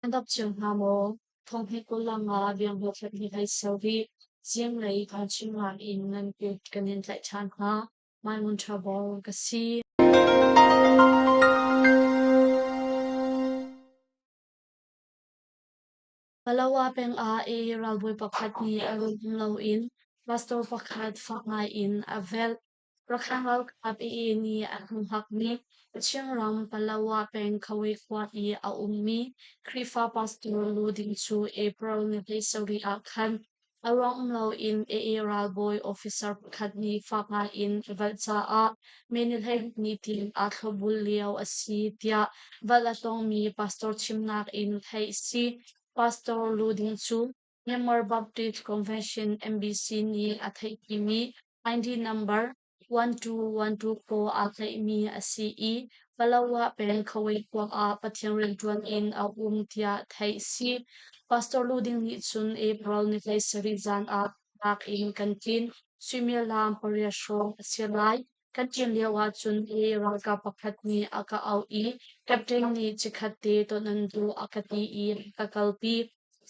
An dap cio hna maw? Thonghni 25 bianghlawh hlat hei ser rih. Zinglei thawngchimnak in nan kut kan in tlaih ṭhan hna. Maimun ṭha bawng ka si. Palawa peng ah AA ralbawi pakhat nih a run um loin pastor pakhat fak ngaiin a velh. Rakhine ralkap AA nih an humhakmi Chinram Palawa peng Khawe khua i a ummi Khrihfa pastor Lu Ding cu April ni 17 ah khan a ruang um loin AA ralbawi officer pakhat nih fak ngaiin a velh caah May ni 12 tiang aa thlopbul lio a si tiah velh a tongmi pastor chimnak in theih a si. Pastor Lu Ding cu Myanmar Baptist Convention MBC nih a theihpimi ID number 12124 aa tlaihmi a si i Palawa peng Khawei khua ah Pathian rianṭuan in a um tiah theih a si. Pastor Lu Ding nih cun April ni 17 zan ah nak in kan tlin. Suimilam pariat hrawng a si lai. Kan ṭin lio ahcun i ralkap pakhat nih a ka auh i captain nih chikkhat te ton an duh a ka ti i a ka kalpi.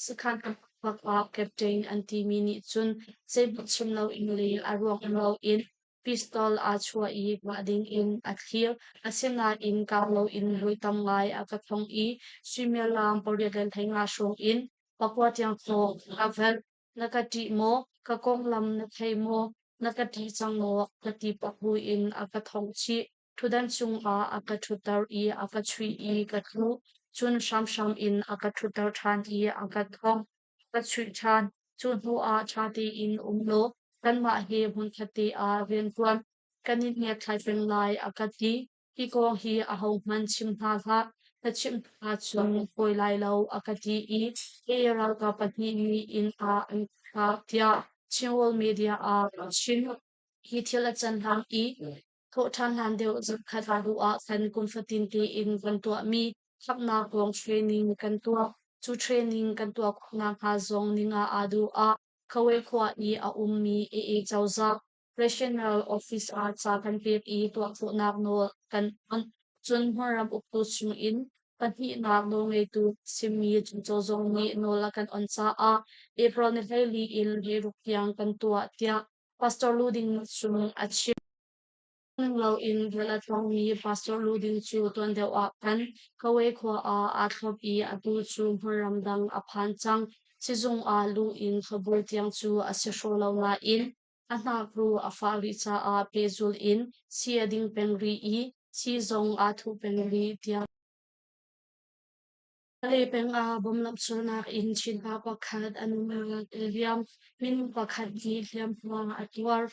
Sakhan kan phak ah captain an timi nih cun zeihmanh chim loin le a ruang loin pistol aa chuah i kah dingin a thlir. Asinain kah loin voi tam ngai a ka thongh i suimilam 8 le 15 hrawng in pakua tiang thawng a velh. Na ka ṭih maw? Ka konglam na thei maw? Na ka ṭih cang maw? Ka ti pah buin a ka thongh chih. Ṭhutdan cungah a ka ṭhutter i a ka chuih i ka tlu. Cun hramhram in a ka ṭhutter ṭhan i a ka thongh. Ka chuih ṭhan. Cu hnuah ṭha tein um law kanmah he hmunkhat te ah rian ṭuan. Kan i ngiatthlai peng lai, a ka ti. Hi kong hi ahohmanh chim hna hlah, na chimh hna cun na fawi lai lo, a ka ti i AA ralkap pahnih nih inn ah an thlah tiah Chinworld Media ah a chim. Hi thil a can hlan i thawhṭhan hlan deuh zarhkhat hnu ah khan kum fatin tein kan tuahmi khamhnak kong training kan tuah. Cu training kan tuah khawh nakhnga zong ninga aa duh ah Khawe khua i a ummi AA cozah Regional Office ah ca kan pek i tuah khawhnak nawl kan onh. Cun hmunram uktu chungin pahnihnak nawlngeitu simi Cuncaw zong nih nawl a kan onh caah April ni 14 in 16 tiang kan tuah tiah Pastor Lu Ding cun a chim. Ning loin rian a tlawngmi Pastor Lu Ding cu tuan deuh ah khan Kawe khua ah aa thlop i atu cu hmunram dang a phan cang. Sizung ah lu in thlopbul tiang cu a si hraw lo nain A hnakruh a fah rih caah pehzulh in sii a ding peng rih i sii zong aa thuh peng rih tiah Pale peng ah bomb lamhsualnak in Chinpa pakhat a nunnak a liam. Minung pakhat nih hliamhma a tuar.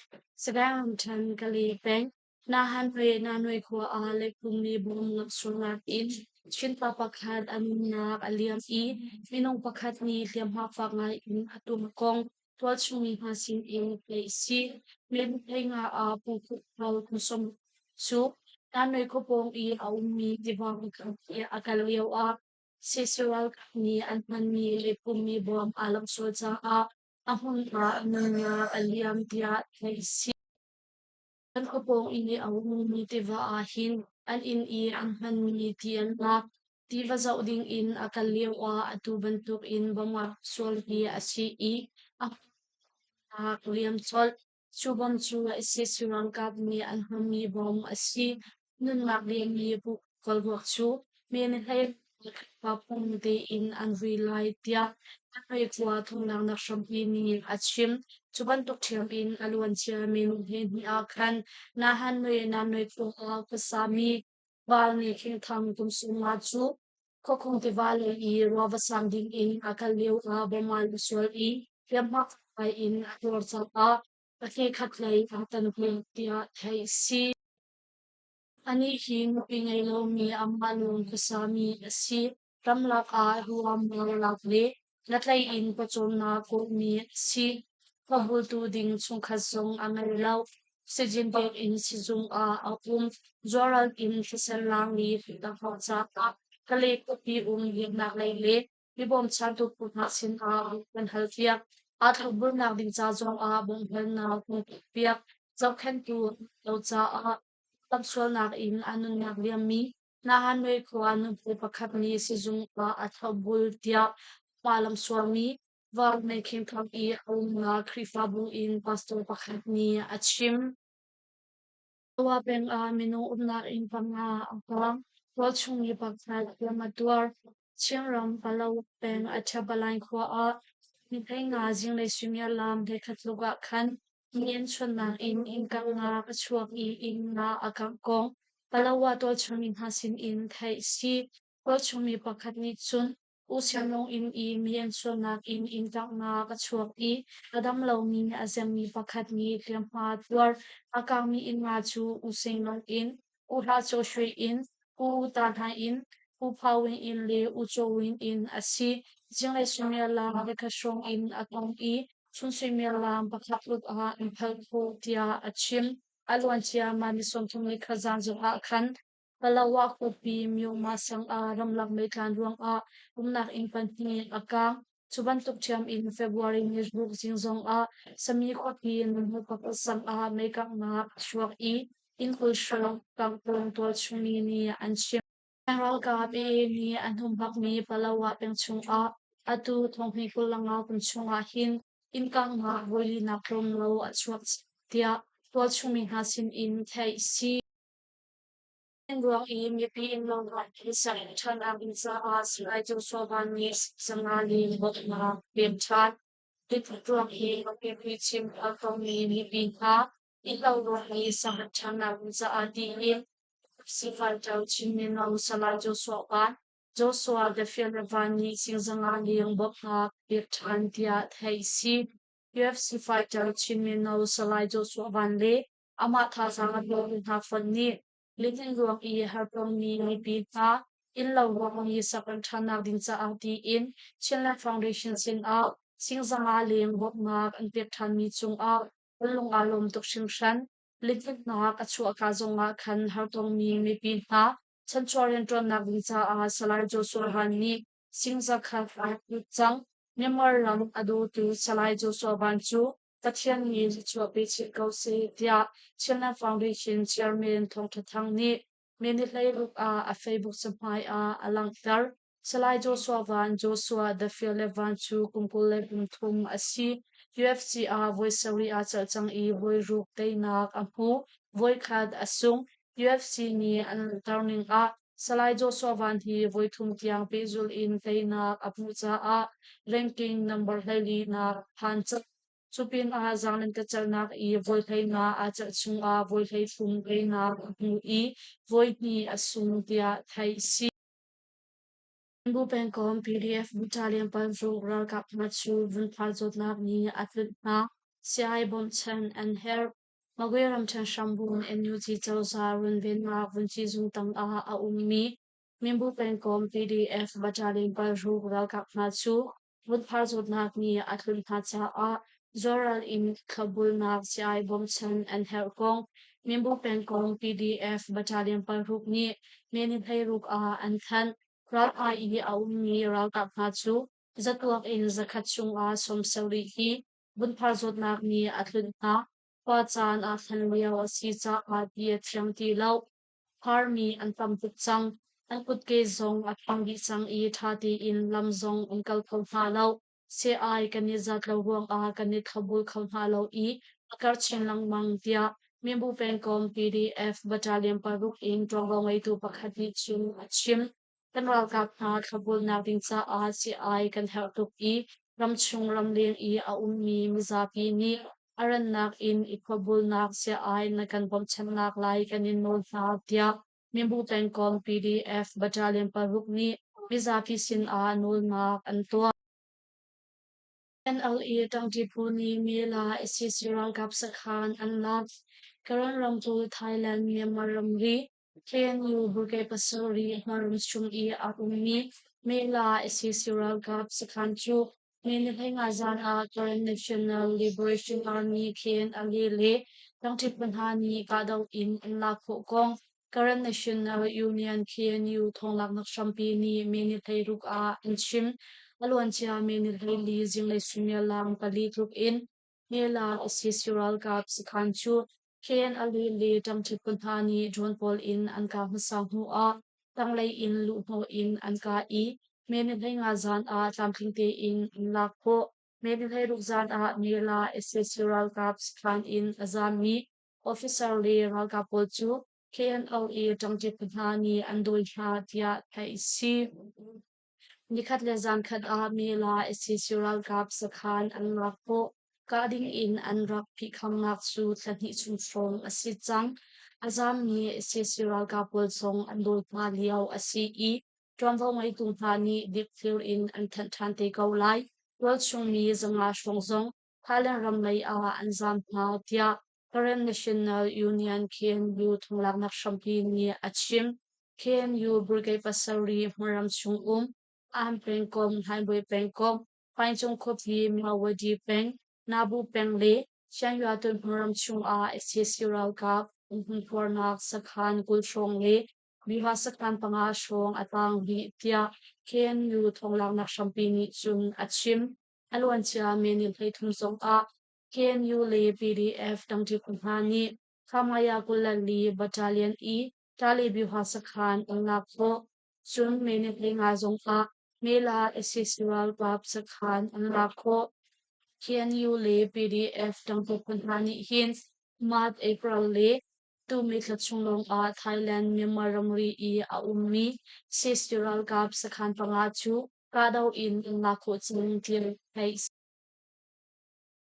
Sagaing ramṭhen Kale peng Nahanwe Nanwe khua ah leikphungmi bomb lamhsualnak in Chinpa pakhat a nunnak a liam i minung pakhat nih hliamhma fak ngai in a tuar kong tualchung mi hna sin in theih a si. Mei nga ah pungkhut hal kum sawm cu Nanwe khuapawng i a ummi tiva pakhat i a kal lio ah Sisi ralkap nih an hmanmi le pummi bawm aa lamhsual caah a hmun ah nunnak a liam tiah theih a si. Kan khuapawng i a ummi tiva ah hin an inn i an hmanmi ti an lak. Tiva zoh dingin a kal lioah atu bantukin bawmh sual hi a si i a hmuhnak liam colh. Cu bawm cu ISIS ralkap nih an hmanmi bawm a si. Nunnak liammi Kawlruak cu mi hlei pa phung tein an vui lai tiah Tanglei khua thonglaknak hrampi nih a chim. Cu bantuk ṭhiam in a luancia minung hleihnih ah khan Nahan le Nanwe khua ah khuasami val nih Khengthang kum sawmnga cu Khuakhung tiva lei i ruava sang ding in a kal lio ah bom a sual i hliamhma ngai in a tuar caah a ke khat lei aa tan hnik tiah theih a si. Anih hi nupi ngei lomi amah lawng khuasami a si. Ramlak ah ruam lak le ngatlei in pawcawmnak kawlmi a si. Khuahultu ding chungkhat zong a ngei lo. Sizin in sizung ah a um. Zuaral in thisen laangmi a hmuh caah Kale khuapi um biaknak lei le mi bawmchantu phu hna sinah kan halpiak. Aa thlopbulnak ding ca zongah bawmhhalnak kan tuahpiak. Zohkhenhtu lo caah lamsualnak in a nunnak liammi. Nahanwe khua nupi pakhat nih sizung ah a thlopbul tiah hma lamsualmi Vaukmei Kingdom i a umnak Khrihfabu in pastor pakhat nih a chim. Ua peng ah minung umnak inn panga a kang. Tualchung mi pakhat hliam a tuar. Chinram Palaung peng Aṭhapalain khua ah mithei zinglei suimilam hlei tluk ah khan mi an chuannak in inn kanghnak a chuak i inn nga a kangh kong Palawa tualchung mi hna sinin theih a si. Tualchung mi pakhat nih cun U Sianlung inn i mi an sualnak in inn kanghnak a chuak i a dam lomi a zemmi pakhat nih hliamhma a tuar. A kangmi inn nga cu U Sing Lung inn, U Hla Caw Shwe inn, U U Ta Hna inn, U Pha Win inn le U Caw Win inn a si. Zinglei suimilam nikhat hrawng in a kang i chun suimilam pakhat tluk ah an phalh khawh tiah a chim. A luancia mah ni 31 zan zongah khan Palawa khuapi Myoma sang ah ramlak meitlan ruangah umnak inn pahnih a kang. Cu bantuk ṭhiam in February ni ruk zing zongah Sami khuapi Nunhmu pakhat sang ah meikanghnak a chuak i inn 20 hrawng kangtawng tualchungmi nih an chim. Ralkap AA nih an humhakmi Palawa peng chungah atu thonghnih 25 kum chungah hin inn kanghnak voilinak tlawm lo a chuak tiah tualchungmi hna sinin theih a si. Ruang i mipi innlo hi ser ṭhan a um caah Salai Joshua Van nih sanga le bawmhnak pek ṭhan. Hi ruang hi mipi chim a tongmi mipi hna innlo ruang i ser ṭhannak ding caah tiin Sifalṭo Chin mino Salai Joshua Van, Joshua The Van nih sing zanga leng bawmhnak pek ṭhan tiah theih a si. UFC fighter Chin mino Salai Joshua Van le Amah thazaang a dawmi hna fonh nih lihnin ruang i hartongmi mipi hna innlo ruangmi sak an ṭhannak ding caah tiin Chinland Foundation sinah sing zanga leng bawmhnak an pek ṭhanmi cungah kan lung aa lawm tuk hringhran. Lihninhnak a chuahka zongah khan hartongmi mipi hna chanchuah rianṭuannak ding caah Salai Joshua Han nih sing zakhat aa put cang. Myanmar ram a dawtu Salai Joshua Van cu Pathian nih thluachuah pe chin ko seh tiah Chinland Foundation Chairman Thawng Ṭha Thang nih May ni 16 ah a Facebook cahmai ah a langhter. Salai Joshua Van Joshua The Fearless Van cu kum 23 a si. UFC ah voi sarih aa celh cang i voi ruk teinak a hmu. Voikhat a sung. UFC nih an langhter ning ah Salai Joshua Van hi voithum tiang pehzulh in teinak a hmuh caah ranking number 14 nak phan cang. Cu pinah zaanglentecelhnak i voi 15 aa celh chungah voi 13 teinak a hmu i voi hnih a sung tiah theih a si. Bu pengkomh PDF battalion paruk ralkap hna cu vunphal zawtnak nih a tlunh hna. Siai bawmhchanh an herh. Magwe ramṭhen hrambung NUG cozah runvennak vunci zung tangah a ummi Minbu pengkomh PDF battalion paruk ralkap hna cu vutphar zawtnak nih a tlunh hna caah zualral in thlopbulnak sii bawmchan an herh kong Minbu pengkomh PDF battalion paruk nih May ni 16 ah an thanh. Ralhai i a ummi ralkap hna cu zatuak in zakhat chungah 70 hi Vunphar zawtnak nih a tlunh hna. Khua caan aa thlen lio a si caah ti a thiang ti lo. Pharmi an tam tuk cang. An kutke zong a thang dih cang i ṭha tein lam zong an kal kho hna lo. Sii-ai kan i zat lo ruangah kan i thlopbul kho hna lo i a karh chin lengmang tiah Minbu pengkomh PDF battalion paruk in ṭuanvo ngeitu pakhat nih cun a chim. Kan ralkap hna thlopbulnak ding caah sii-ai kan herh tuk i ramchung ramleng i a ummi mizapi nih a rannak in i thlopbulnak sii-ai na kan bawmhchanhnak lai kan in nawl hna tiah Minbu pengkomh PDF battalion paruk nih mizapi sinah nawlnak an tuah. NLA ṭangṭi phu nih Mela sac ralkap sakhan an lak. Karen ramkulh Thailand Myanmar ramri KNU brigade pasarih hmarum chung i a ummi Mela sac ralkap sakhan cu May ni 15 zan ah Karen National Liberation Army KNLA le ṭangṭi phu hna nih kahdoh in an lak khawh kong Karen National Union KNU thawnglaknak hrampi nih May ni 16 ah an chim. A luancia May ni 14 zinglei suimilam pali tluk in Mela sac ralkap sakhan cu KNLA le ṭangṭi phu hna nih drone pawl in an kah hmasa hnuah. tanglei in luhhnawh in an kah i May ni 15 zan ah tlamtling tein an lak khawh. May ni 16 zan ah Mela sac ralkap sakhan in a zaammi officer le ralkap pawl cu KNO i ṭangṭi phu hna nih an dawi hna tiah theih a si. Nikhat le zankhat ah Mela sac ralkap sakhan an lak khawh. Kah ding in an rak phihkhamnak cu thla hnih chung hrawng a si cang. A zaammi sac ralkap pawl zong an dawi hna lio a si i ṭuanvo ngeitu hna nih dikthlir in an thanh ṭhan te ko lai. Tualchung mi 500 hrawng zong Thailand ram lei ah an zaam hna tiah Karen National Union KNU thonglaknak hrampi nih a chim. KNU Brigade pasarih hmunram chung um An pengkomh, Hlainbuai pengkomh, Paincung khuapi, Myawaddy peng, Nabu peng le Shangyatun hmunram chungah sac ralkap umhmunkhuarnak sakhan 20 hrawng le Miva sakhan panga hrawng a tang rih tiah KNU thonglaknak hrampi nih cun a chim. A luancia May ni 33 zongah KNU le PDF dangṭi phu hna nih Khamaya 24 Battalion i Tale Byuha sakhan an lak khawh. Cun May ni 15 zongah Mela sac ralkap sakhan an lak khawh. KNU le PDF dangṭi phu hna nih hin March, April le tumi thla chung lawngah Thailand Myanmar ramri i a ummi sac ralkap sakhan panga cu kahdoh in an lak khawh cang tiah theih a si.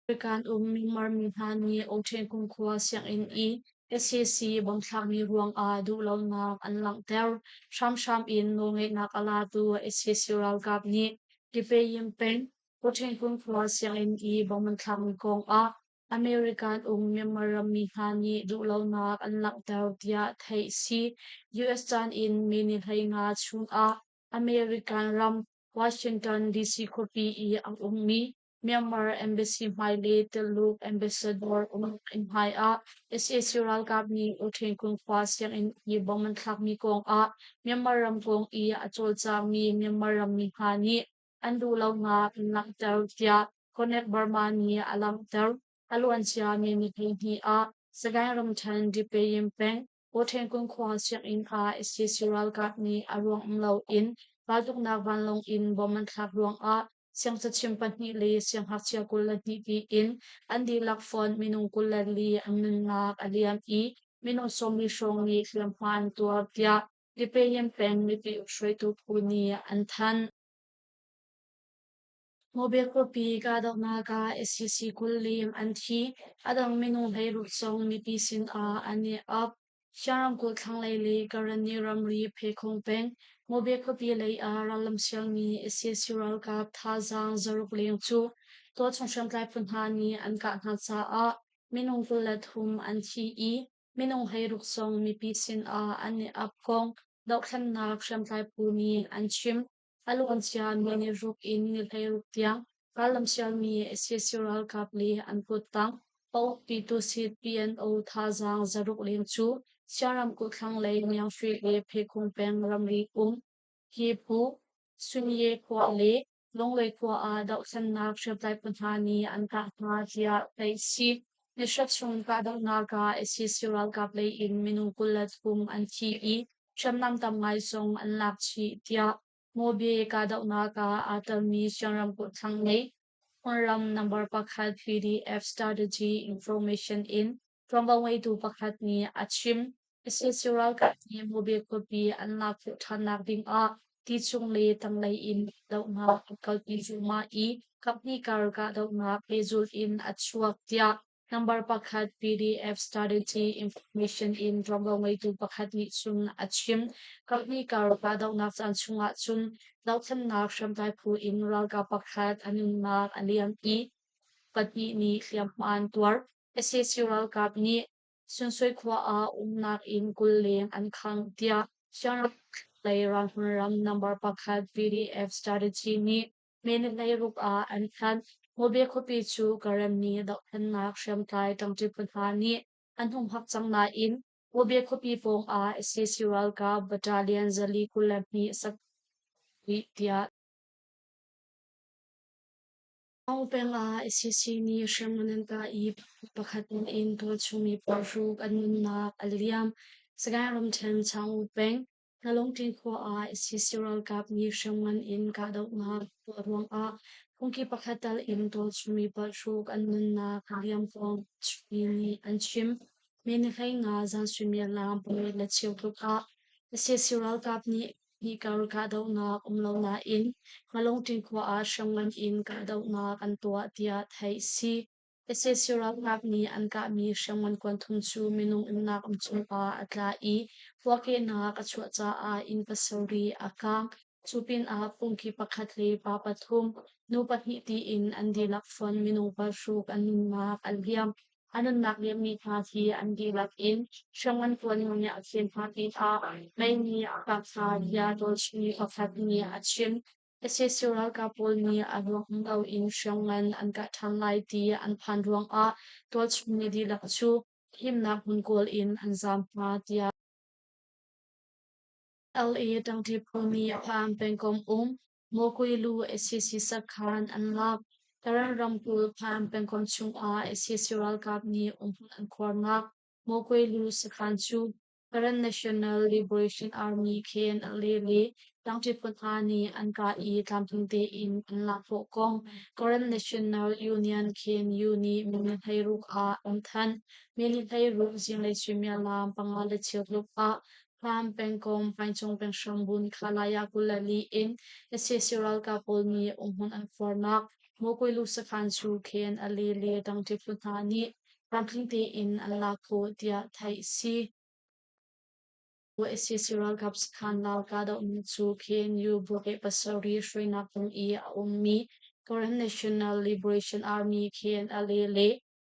American um Myanmar mi hna nih Oṭhen kumkhua sianginn i sac bomb thlakmi ruangah duhlonak an langhter. Hramhram in nawlngeihnak a latu sac ralkap nih Dipayim peng Oṭhen kumkhua sianginn i bomb an thlakmi kongah American um Myanmar rammi hna nih duhlonak an langhter tiah theih a si. US caan in May ni 15 chungah American ram Washington DC khuapi i a ummi Myanmar Embassy hmai le Tuluk Ambassador umnak inn hmai ah sac ralkap nih U Ṭhen Kun khua sianginn i bomb an thlakmi kongah Myanmar ram kong i a cawlcangmi Myanmar rammi hna nih an duhlonak an langhter tiah Connect Burma nih a langhter. A luancia mi ni 12 ah Sagaing ramṭhen Dipayim peng Awṭhenkung khua sianginn ah sac ralkap nih a ruang um loin raltuknak vanlawng in bomb an thlak ruangah siangcachim pahnih le siangngakchia 22 tiin an dihlak fonh minung 24 an nunnak a liam i minung 40 hrawng nih hliamhma an tuar tiah Dipayim peng mipi hruaitu phu nih an thanh. Mobile khuapi kahdohnak ah sac 20 leng an thi. A dang minung 16 zong mipi sinah an i ap. Shan ramkulh thlanglei le Karenni ramri Phekhung peng Mobile khuapi lei ah rallam sialmi sac ralkap thazaang 600 leng cu tualchung hriamtlai phu hna nih an kah hna caah minung 23 an thi i minung 16 zong mipi sinah an i ap kong dohthlennak hriamtlai phu nih an chim. A luancia mi ni ruk in ni 16 tiang rallam sialmi sac ralkap le an kuttang paukpitu sit PNO thazaang 600 leng cu Shan ramkulh thlanglei Myanghri le Phekhung peng ramri um Hyipu, Sunye khua le Lunglei khua ah dohthlennak hriamtlai phu hna nih an kah hna tiah theih a si. Nihrat chung kahdohnak ah sac ralkap lei in minung 23 an thi i hriamnam tam ngai zong an lak chih tiah Mobye kahdohnak ah aa telmi Shan ramkulh thlanglei hmunram number pakhat PDF Strategy Information in ṭuanvo ngeitu pakhat nih a chim. Sac ralkap nih Mobye khuapi an lak khawh ṭhannak ding ah ti chung le tanglei in dohnak an kalpi cuahmah i kaphnih kar kahdohnak pehzulh in a chuak tiah Number pakhat PDF Strategy Information in ṭuanvo ngeitu pakhat nih cun a chim. Kaphnih kar kahdohnak caan chungah cun dohthlennak hriamtlai phu in ralkap pakhat a nunnak a liam i pahnih nih hliamhma an tuar. Sac ralkap nih Sunsui khua ah umnak inn 20 leng an khangh tiah Shan lei ralhmun number pakhat PDF Strategy nih May ni 16 ah an thanh. Mobye khuapi cu Karen nih dohthlennak hriamtlai ṭangṭi phu hna nih an humhak cang nain Mobye khuapi pawngah sac ralkap battalion 422 sak rih tiah Aung peng ah sac nih hriamngan an kah i pakhat in tualchung mi paruk an nunnak a liam. Sagaing ramṭhen Chaung peng. Nalongṭin khua ah sac ralkap nih hriamngan in kahdohnak tuah ruangah phungki pakhat tal in tualchungmi palhruk an nunnak a liam kong mi nih an chim. May ni 15 zan suimilam pariat le cheu tluk ah sac ralkap nih hnikar kahdohnak um lo nain Ngalongṭin khua ah hriamngan in kahdohnak an tuah tiah theih a si. Sac ralkap nih an kahmi hriamngan kuan thum cu minung umnak inn cungah a tla i puahkehnak a chuah caah inn pasarih a kaang. Cu pinah phungki pakhat le pa pathum, nu pahnih tiin an dihlak fonh minung paruk an nunnak a liam. A nunnak liammi hna hi an dihlak in hriamngan kuan nih a khen hna pinah mei nih a kangh hna tiah tualchungmi pakhat nih a chim. Sac ralkap pawl nih a ruang um loin hriamngan an kah ṭhan lai ti an phan ruangah tualchungmi dihlak cu himnak hmun kawl in an zaam hna tiah LA ṭangṭi phu nih Phan pengkomh um Mawkwilu sac sakhan an lak. Karen ramkulh Phan pengkomh chungah sac ralkap nih umhmun an khuarnak Mawkwilu sakhan cu Karen National Liberation Army KNLA le tlangci phu hna nih an kah i tlamtling tein an lak khawh kong Karen National Union KNU nih minung 16 ah an thanh. Minung 16 zinglei suimilam panga le cheu tluk ah Hlam pengkomh Paincung penghrambun Khalaya 24 in sac ralkap pawl nih umhmun an khuarnak Mawkwilu sakhan cu KNLA le tlangci phu hna nih Tlamtling tein an lak khawh tiah theih a si. Sac ralkap sakhan ralkahdohnak cu KNU brigade pasarih hruainak tung i a ummi Karen National Liberation Army KNLA le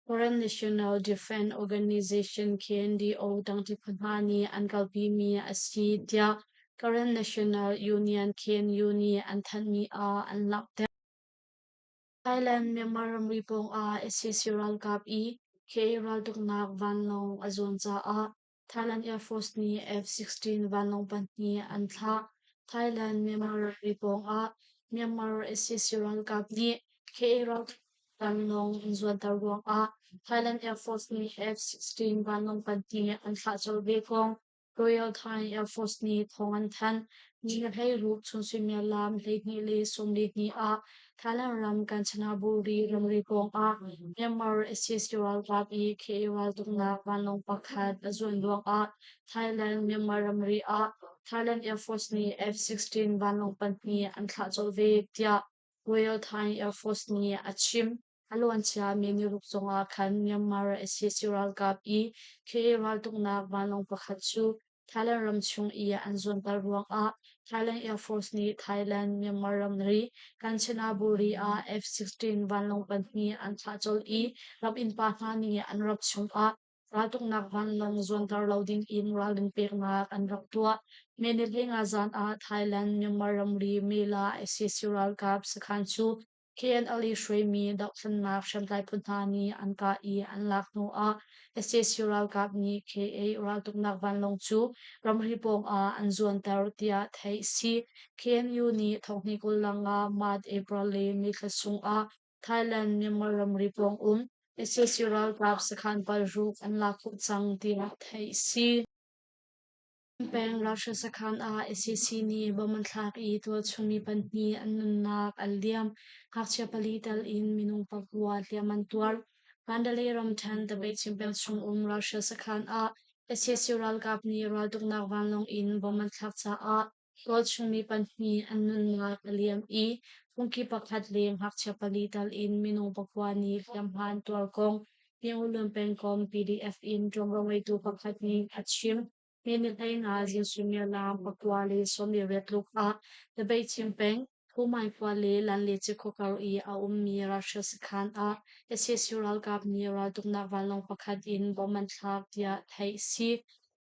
Karen National Defense Organization KNDO ṭangṭi phu hna nih an kalpimi a si tiah Karen National Union KNU nih an thanhmi ah an langhter. Thailand Myanmar ramri pawngah sac ralkap i KA raltuknak vanlawng a zuan caah Thailand Air Force nih F-16 vanlawng pahnih an thlah. Thailand Myanmar ramri pawngah Myanmar sac ralkap nih KA raltuknak vanlawng an zuanter ruangah Thailand Air Force nih F-16 vanlawng pahnih an thlah colh ve kong Royal Thai Air Force nih thawng an thanh. Ni 16 chun suimilam 12 le 42 ah Thailand ram Kanchanaburi ramri pawngah Myanmar sac ralkap i KA raltuknak vanlawng pakhat a zuan ruangah Thailand-Myanmar ramri ah Thailand Air Force nih F-16 vanlawng pahnih an thlah colh ve, tiah Royal Thai Air Force nih a chim. A luancia mi niruk zongah khan Myanmar sac ralkap i KA raltuknak vanlawng pakhat cu Thailand ram chung i an zuanter ruangah Thailand Air Force nih Thailand-Myanmar ramri Kanchanaburi ah F-16 vanlawng pahnih an thlah colh i ram innpa hna nih an ram chungah raltuknak vanlawng zuanter lo dingin ralrin peknak an rak tuah. May ni 15 zan ah Thailand-Myanmar ramri Mela sac ralkap sakhan cu KNLA hruaimi dohthlennak hriamtlai phu hna nih an kah i an lak hnuah sac ralkap nih KA raltuknak vanlawng cu ramri pawngah an zuanter tiah theih a si. KNU nih thonghnih 25 March, April le May thla chungah Thailand Myanmar ramri pawng um sac ralkap sakhan paruk an lak khawh cang tiah theih a si. Peng ralhra sakhan ah sac nih bomb an thlak i tualchung mi pahnih an nunnak an liam. Ngakchia pali tel in minung pakua hliam an tuar. Mandalay ramṭhen Tabeihchin peng chung um ralhra sakhan ah sac ralkap nih raltuknak vanlawng in bomb an thlak caah tualchung mi pahnih an nunnak a liam i phungki pakhat le ngakchia pali tel in minung pakua nih hliamhma an tuar kong Pinglun pengkomh PDF in ṭuanvo ngeitu pakhat nih a chim. Hi ni 15 zing suimilam pakua le 18 tluk ah Tabeihchin peng, Phumai khua le Lanle cikhua kar i a ummi ralhrial sakhan ah sac ralkap nih raltuknak vanlawng pakhat in bomb an thlak tiah theih a si.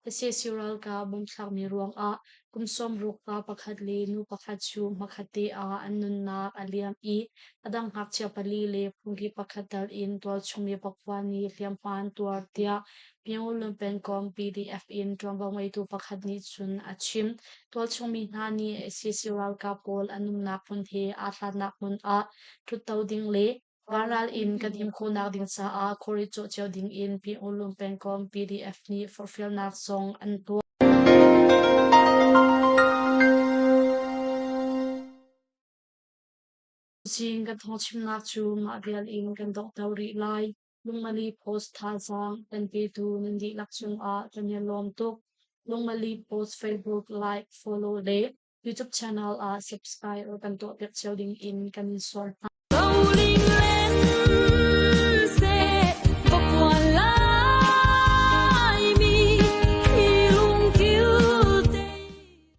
Sac ralkap bomb thlakmi ruangah kum 60 pa pakhat le nu pakhat cu hmakhat te ah an nunnak a liam i a dang ngakchia pali le phungki pakhat tal in tualchung mi pakua nih hliamhma an tuar tiah Pyongyang pengkomh PDF in ṭuanvo ngeitu pakhat nih cun a chim. Tualchung mi hna nih sac ralkap pawl an umnak hmun he aa hlatnak hmun ah ṭhutto ding le Vanral in kan him khawhnak ding caah khuari cawh cio ding in Pyongyang pengkomh PDF nih forhfialnak zong an tuah. Tuzing kan thawngchimnak cu mah vial in kan donghter rih lai. Lungmali Post thazaang kan petu nan dihlak cungah kan i lawm tuk. Lungmali Post Facebook like, follow le YouTube channel ah subscribe kan tuahpiak cio ding in kan in sawm hna.